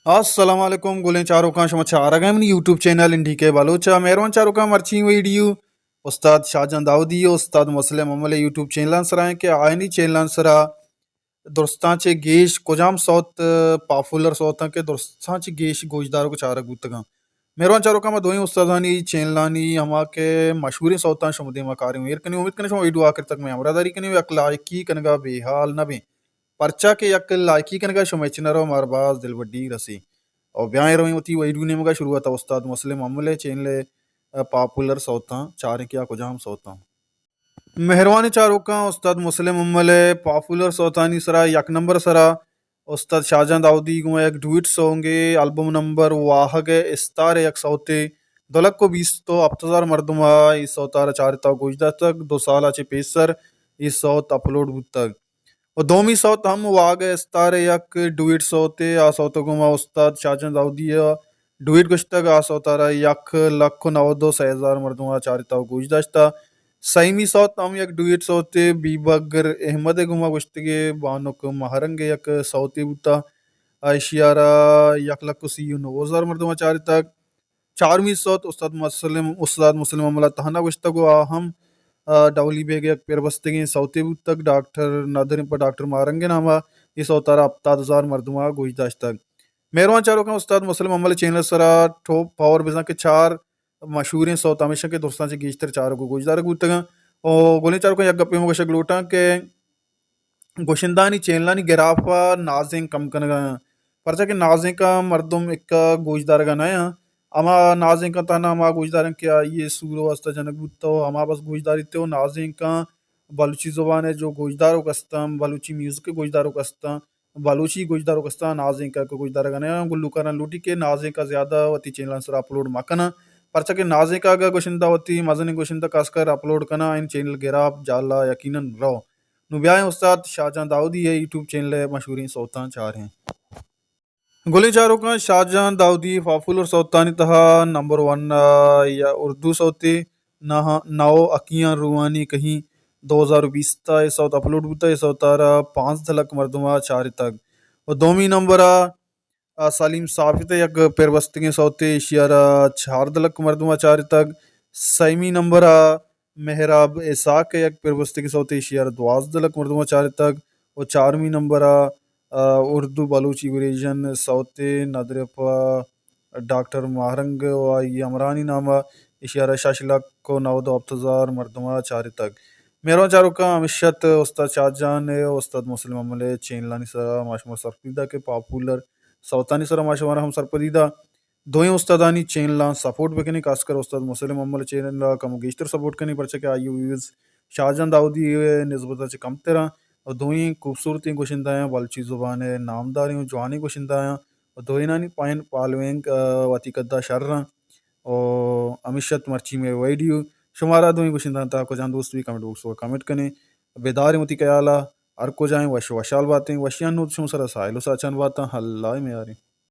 السلام علیکم، گلیں چاروکاں، شما چارگ ءَ منی یوٹیوب چینل این ڈی کے بلوچ ءَ۔ مہروان چاروکاں، مرچی ویڈیو استاد شاہجان داؤدی ءُ استاد مسلم امل ءِ یوٹیوب چینلاں سرا ایں کہ آیانی چینلاں سرا درستاں چہ گیش کجام سوت پاپولر سوتاں کہ درستاں چہ گیش گوشداروک چارگ بوتگاں۔ مہروان چاروکاں، ما دوئیں استادانی چینلانی ہما کہ مشہوریں سوتاں شما دیما کاریں ایر کنیں۔ امید کنیں شما ویڈیو آخر تک مئے ہمراہداری کنیں ءُ یک لائکی کنگا بے حال نہ بیں، پرچا کہ یک لائکی کنگا شمئے چنر ءَ مار باز دلبڈی رسی۔ او بیائیں رویں وتی ویڈیو نیمگا، شروعات ءَ استاد مسلم امل ءِ چینل ءِ پاپولر سوتاں چاریں کہ آ کجام سوتاں۔ مہروانیں چاروکاں، استاد مسلم امل ءِ پاپولر سوتانی سرا یک نمبر سرا استاد شاہجان داؤدی گوں یک ڈوئٹ سونگے، البم نمبر واہگ ءِ استار ءِ یک سوتے، دو لکھ ءُ بیست ءُ ہپت ہزار مردم ءَ اے سوتارا چارتگ ءُ گوش داشتگ۔ دو سال ءَ چہ پیسر اے سوت اپلوڈ بوتگ۔ ءُ دومی سوت ہم واہگ ءِ استار ءِ یک ڈوئٹ سوتے، آ سوت ءَ گوں ما استاد شاہجان داؤدی ءَ ڈوئٹ گوشتگ، آ سوتارا یک لکھ ءُ نود ءُ سے ہزار مردم ءَ چارتہ ءُ گوش داشتہ۔ سیمی سوت ہم یک ڈوئٹ سوتے، بیبگر احمد ءَ گوں ما گوشتگے، بانک ماہرنگ ءِ یک سوتے بوتہ، ایشی ءَ را یک لکھ ءُ سی ءُ نو ہزار مردم ءَ چارتگ۔ چارمی سوت استاد مسلم، استاد مسلم امل ءَ تہنا گوشتگ ءُ آ ہم، آ، ڈولی بیگ ءِ یک پر بستگیں سوتے بوتگ، ڈاکٹر ندر پہ ڈاکٹر ماہرنگ ءِ نام ءَ اے سوتارا ہپتاد ہزار مردم ءَ گوش داشتگ۔ مہروان چاروکاں، استاد مسلم امل ءِ چینل ءِ سرا ٹاپ پاور بزاں کہ چار مشہوریں سوت ہمیش اَنت کہ درستاں چہ گیشتر چارگ ءُ گوشدارگ بوتگ اَنت۔ ءُ گلیں چاروکاں، یک گپے من گوشگ لوٹاں کہ گوشندہانی چینلانی گراف ءَ نازینک کم کنگ ءَ اَنت، پرچا کہ نازینک ءَ مردم اکا گوشدارگ ءَ نہ اَنت۔ ہما نازینکاں تہنا ہما گوشدار اَنت کہ آئی ءِ سور ءُ واسطہ جنگ بوتہ ءُ ہما بس گوشداریت ءُ نازینکاں بلوچی زبان ءِ جو گوشداروک است اَنت، بلوچی میوزک ءِ گوشداروک است اَنت، بلوچی گوشداروک است اَنت، نازینک ءَ کہ گوشدارگ ءَ نہ اَنت۔ گلوکاراں لوٹی کہ نازینک ءَ زیادہ وتی چینلاں سرا اپلوڈ مہ کن اَنت، پرچا کہ نازینک ءَ اگاں گوشندہ وتی مزنیں گوشندہ خاص کر اپلوڈ کن اَنت، آئی ءِ چینل گراف جہلا یقیناً رو۔ نوں بیائیں استاد شاہجان داؤدی ءِ یوٹیوب چینل ءِ مشہوریں سوتاں چاریں۔ گلیں چاروکاں، شاہجان داؤدی ءِ پاپولر سوتانی تہا نمبر ون ءَ یا اردو سوتے، نہ، نو اکیاں روانی کہیں، دو ہزار بیست ءَ اے سوت اپلوڈ بوتہ، اے سوتارا پانزدہ لکھ مردم ءَ چارتگ۔ ءُ دومی نمبر ءَ، آ، سلیم ثابت ءِ یک پر بستگیں سوتے، ایشی ءَ را چاردہ لکھ مردم ءَ چارتگ۔ سیمی نمبر ءَ مہراب اسحاق ءِ یک پر بستگیں سوتے، ایشی ءَ را دوازدہ لکھ مردم ءَ چارتگ۔ ءُ چارمی نمبر ءَ، آ، اردو بلوچی وریژن سوتے، ندر پہ ڈاکٹر ماہرنگ ءُ آئی ءِ ہمراہانی نام ءَ، ایشی ءَ را شش لکھ ءُ نود ءُ ہپت ہزار مردم ءَ چارتگ۔ مہروان چاروکاں، ہمیش اَت استاد شاہجان ءِ ءُ استاد مسلم امل ءِ چینلانی سرا ما شمارا سرپدی دات کہ پاپولر سوتانی سرا ما شمارا ہم سرپدی دات۔ دوئیں استادانی چینلاں سپورٹ بکنیں، خاص کر استاد مسلم امل ءِ چینل ءَ کمو گیشتر سپورٹ کنیں، پرچا کہ آئی ءِ ویوز شاہجان داؤدی ءِ نسبت ءَ چہ کمتر اَنت۔ ءُ دوئیں خوبصورتیں گوشندہ اَنت، بلوچی زبان ءِ نامداریں ءُ جوانیں گوشندہ اَنت۔ ءُ دوئینانی فین فالوئنگ، آ، وتی قد ءَ شر اَنت۔ ءُ ہمیش اَت مرچی مئے ویڈیو۔ شمارا دوئیں گوشندہانی تہا کجام دوست بی، کمنٹ باکس ءَ کمنٹ کنیں۔ بداریں وتی خیال ءَ، ہر کجا ایں وش وشحال باتیں۔ وشیانی نود شمئے سرا ساہیل ءُ ساچان باتاں۔ اللہ ءِ میاریں۔